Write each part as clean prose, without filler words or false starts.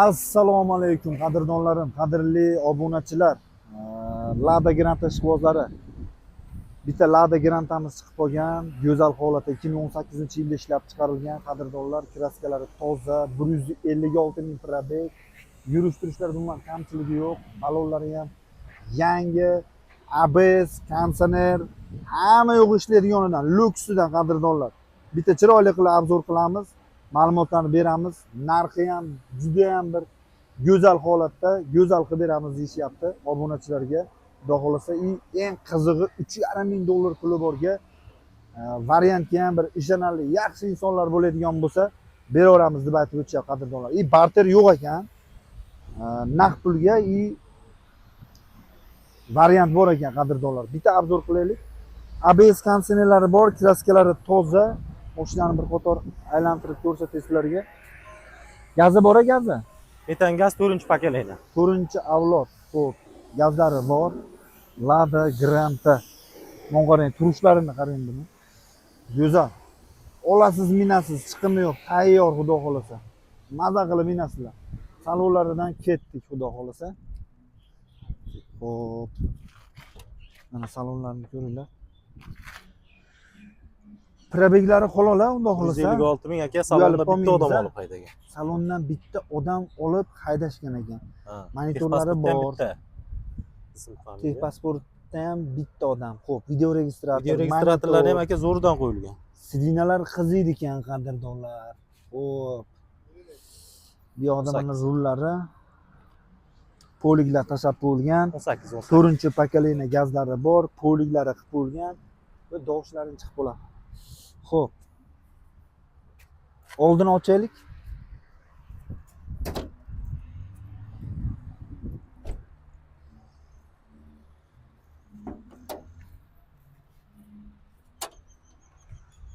Assalomu alaykum qadrdonlarim, qadrli obunachilar. Lada Granta ishqibozlari. Bitta Lada Grantamiz chiqib qolgan, go'zal holatda 2018-yilda ishlab chiqarilgan qadrdonlar, kraskalari toza, 156 ming пробег, yurish turishlarda umuman kamchiligi yo'q, balonlari ham yangi, ABS, konditsioner, hamma yo'q ishlaydiganidan, lyuksidan qadrdonlar. Bitta chiroyli qilib обзор qilamiz, ma'lumotlarni beramiz. Narxi ham juda ham bir go'zal holatda, go'zal qilib beramiz deyishyapti obunachilarga. Xudo xohlasa, и eng qizig'i 3,5 ming dollar puli borga variantga ham bir ishonarli, yaxshi insonlar bo'ladigan bo'lsa, beraveramiz deb aytib o'tishyapti qadrdonlar. И barter yo'q ekan. Naqd pulga и variant bor ekan qadrdonlar. Bitta обзор qilaylik. ABS konditsionerlari bor, kraskalari toza. Mashinani bir qator aylantirib ko'rsatay sizlarga. Gazi bor a gazi? Metan gaz 4 поколение. 4 avlod. Xo'p, gazlari bor. Lada Granta. Mana qarang, turishlarini qarang buni. Go'zal. Olasiz, minasiz, chiqimi yo'q, tayyor xudo xolasa. Maza qilib minasizlar. Salonlaridan ketdik xudo xolasa. Xo'p. Mana salonlarni ko'ringlar. Пробег lari halol a xudo xolasa. 156 ming aka, salonda Uyalib bitta odam qolmaymiz, a? olib haydagan. Salondan bitta odam olib haydashgan ekan. Ha. Monitorlari Техпаспорт ham bor. bitta. Ism familiya. Техпаспорт da ham bitta odam. Xo'p, video registrator, Video registratorlari ham aka zo'rdan qo'yilgan. Сиденья lar qiziydi ekan qadrdonlar. Xo'p. Bu yoqda mana 18. rullari. Полик lar tashlab qo'yilgan. 18 18. 4 поколение gazlari bor, полик lari qilib qo'yilgan va doshlarini chiqib bo'ladi. Xo'p. Oldini ochaylik.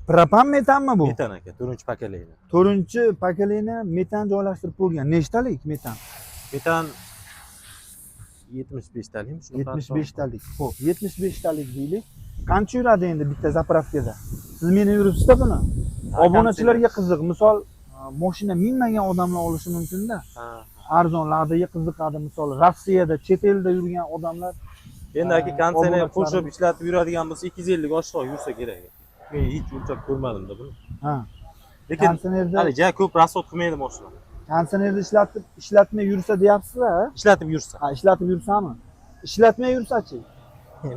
Propan metanmi bu? Metan aka, 4 поколение. 4 поколение metan joylashtirib qo'yilgan. Nechtalik metan? Metan 75 talikmi? Shunaqa. 75 talik. Xo'p, 75 talik deylik. Qancha yuradi endi bitta заправка da? Siz meni yuribsiz-da buni. Ha, Obunachilarga qiziq. Misol, mashina minmagan odamlar olishi mumkin-da. Ha. Arzon Ladaga qiziqadi misol. Rossiyada, chet elda yurgan odamlar. Endi aka Ha, konditsioner obunachilarimiz- qo'shib ishlatib yuradigan bo'lsa 250 ga oshiqroq yursa kerak. Men hech o'lchab ko'rmadim-da buni. Ha, Lekin konditsionerda hali ja ko'p расход qilmaydi mashina. Konditsionerda ishlatib, ishlatmay yursa deyapsiz-a? Ishlatib yursa. Ha, ishlatib yursami? Ishlatmay yursachi?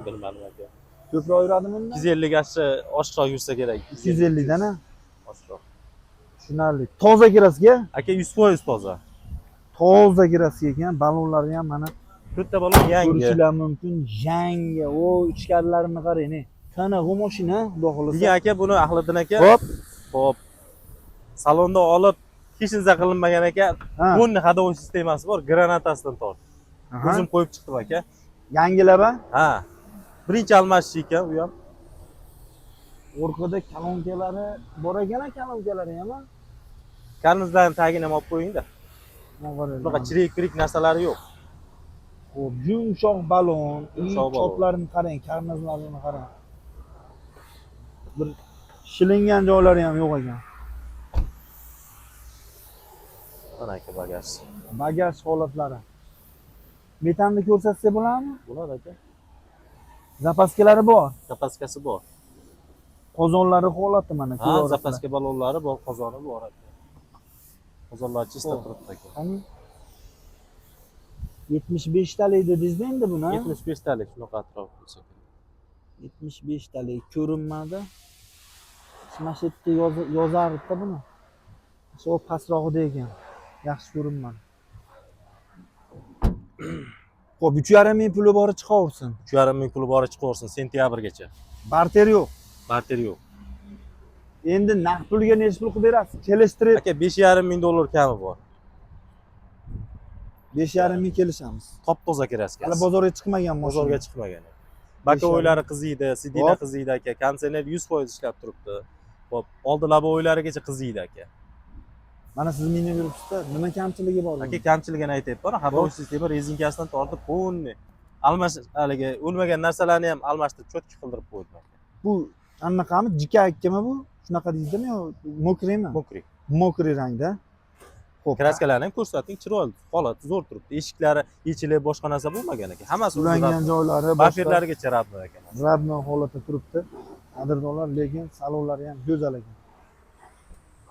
Bilmadim aka. Ko'proq yuradimi undan? 250 ga oshiqroq yursa kerak. 250 dan a? Oshiqroq. Tushunarli. Toza kraska? Aka 100% toza. Toza kraska ekan. Balonlari ham mana To'rtta balon yangi. ko'rishinglar mumkin. Yangi. O, ichkarilarini qarang, ne. Qana bu mashina, xudo xohlasa. Degan aka buni Ahliddin aka. Hop. Hop. Salonda olib hech narsa qilinmagan aka. Ha. Полный ходовой sistemasi bor, granatasidan tortib. Aha. O'zim qo'yib chiqdim aka. Yangilab a? Ha. Birinchi almashish ekan u ham. Orqada kolonkalari bor ekan, kolonkalari ham. A? Karnizlarning tagini ham olib qo'ying-da. Mana qarang. Bunaqa chirik-pirik narsalari yo'q. Xo'p, yumshoq balon, Yumshoq balon. Choplarini qarang, karnizlarini qarang. Bir shilingan joylari ham yo'q ekan. Mana aka bagaj. Bagaj holatlari. Metanni ko'rsatsa bo'ladimi? Bo'ladi aka. Запаска lari bor. Запаска si bor. Qozonlari holati mana Ha, ko'ryapsizlar. запаска balonlari bor, qozoni bor aka. Qozonlar чисто Xo'p. turibdi aka. Qani? 75 talik dedingizda endi buni? 75 talik shunaqa atrof bo'lsa kerak. 75 talik ko'rinmadi. Mana shu yerda yozardi buni. Shu pastrog'ida ekan. Yaxshi ko'rinmadi. Xo'p, 3,5 ming puli bori chiqaversin. 3,5 ming puli bori chiqaversin sentyabrgacha. Barter yo'q. Barter yo'q. Endi naqd pulga necha pul qilib berasiz? Kelishtirib Aka 5,5 ming dollar kami bor. 5,5 ming kelishamiz. Top toza kraskasi. Hali bozorga chiqmagan mashina. Bozorga chiqmagan. Боковой lari qiziydi, сиденье Hop. qiziydi aka, konditsioner 100% ishlab turibdi. Hop, oldi лобовой larigacha qiziydi aka. Mana siz minib yuribsiz-da, nima kamchiligi bor? Aka kamchiligini aytyapman. Ходовой sistema rezinkasidan tortib полный almash haligi o'lmagan narsalarni ham almashtirib чётко qildirib qo'ydim aka. Bu anaqami? Jika akkami bu? Shunaqa deydimi yo мокрый mi? Мокрый. Мокрый rangda. Xo'p. Краска larni ham ko'rsating, chiroyli, holati zo'r turibdi. Eshiklari yechilib, boshqa narsa bo'lmagan ekan. Hammasi o'zi Ulangan родной. Joylari boshqa. Bamperlarigacha родной ekan. Родной holatda turibdi. Qadrdonlar, lekin salonlari ham go'zal ekan.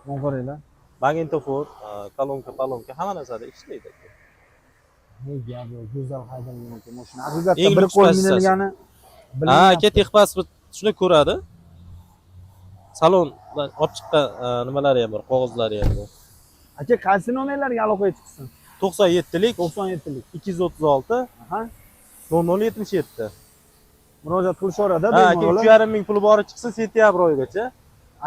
Buni qaranglar. Magnitofon, kolonka, palonka, hamma narsada ishlaydi aka. Hey, gap yo'q, go'zal haydalgan ekan mashina. Haqiqatda Eng bir lyuks qo'l pozitsiyasi. minilgani Ha, bilinyapti. aka, техпаспорт shuni ko'radi. Salondan olib chiqqan nimalari ham bor, qog'ozlari ham bor. Aka, qaysi nomerlarga aloqaga chiqsin? 97lik 97lik. 236 0077. Murojaat qilishaveradi Ha, aka, bemalol. 3,5 ming puli bori chiqsin sentyabr oyigacha.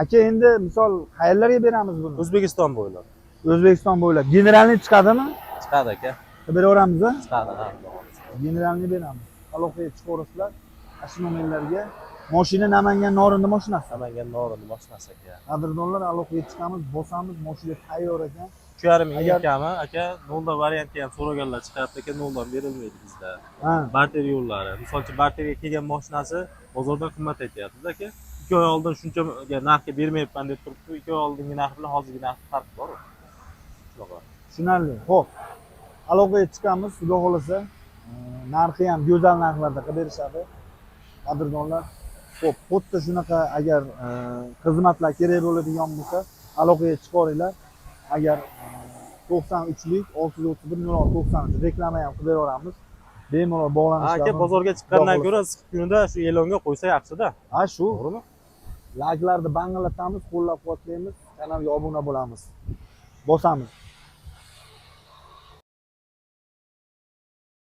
Aka, endi misol qayerlarga beramiz buni? O'zbekiston bo'ylab. O'zbekiston bo'ylab. Генеральный chiqadimi? Chiqadi, aka. Beraveramiz, a? Chiqadi, ha, xudo xohlasa. Генеральный beramiz. Aloqaga chiqaverasizlar. Ana shu nomerlarga. Mashina Namangan, Norinni mashinasi. Namangan, Norinni mashinasi, aka. Qadrdonlar, aloqaga chiqamiz, bosamiz, mashina tayyor ekan. 3,5 ming Agar- kami, aka, nolda variantga ham so'raganlar chiqyapti, aka, noldan berilmaydi bizda. Barter yo'llari. Misol uchun, barterga kelgan mashinasi bozordan qimmat aytyapmiz, aka. 2 oy oldin shuncha narxga bermayapman deb turibdi. 2 oy oldingi narx bilan hozirgi narx farq bor. Shunaqa. Tushunarli. Xo'p. Aloqaga chiqamiz, xudo xohlasa. Narxi ham go'zal narxlarda qilib berishadi. Qadrdonlar. Xo'p, xuddi shunaqa agar xizmatlar kerak bo'ladigan bo'lsa, aloqaga chiqaveringlar. Agar 93lik 631 06 93 reklama ham qilib beraveramiz. Bemalol Ha, bog'lanishlar. Aka, bozorga chiqqandan Xudo ko'ra issiq kunida shu e'longa qo'ysa yaxshida. Ha, shu. To'g'rimi? Layklarni bang'illatamiz, qo'llab-quvvatlaymiz, kanalga obuna bo'lamiz. Bosamiz.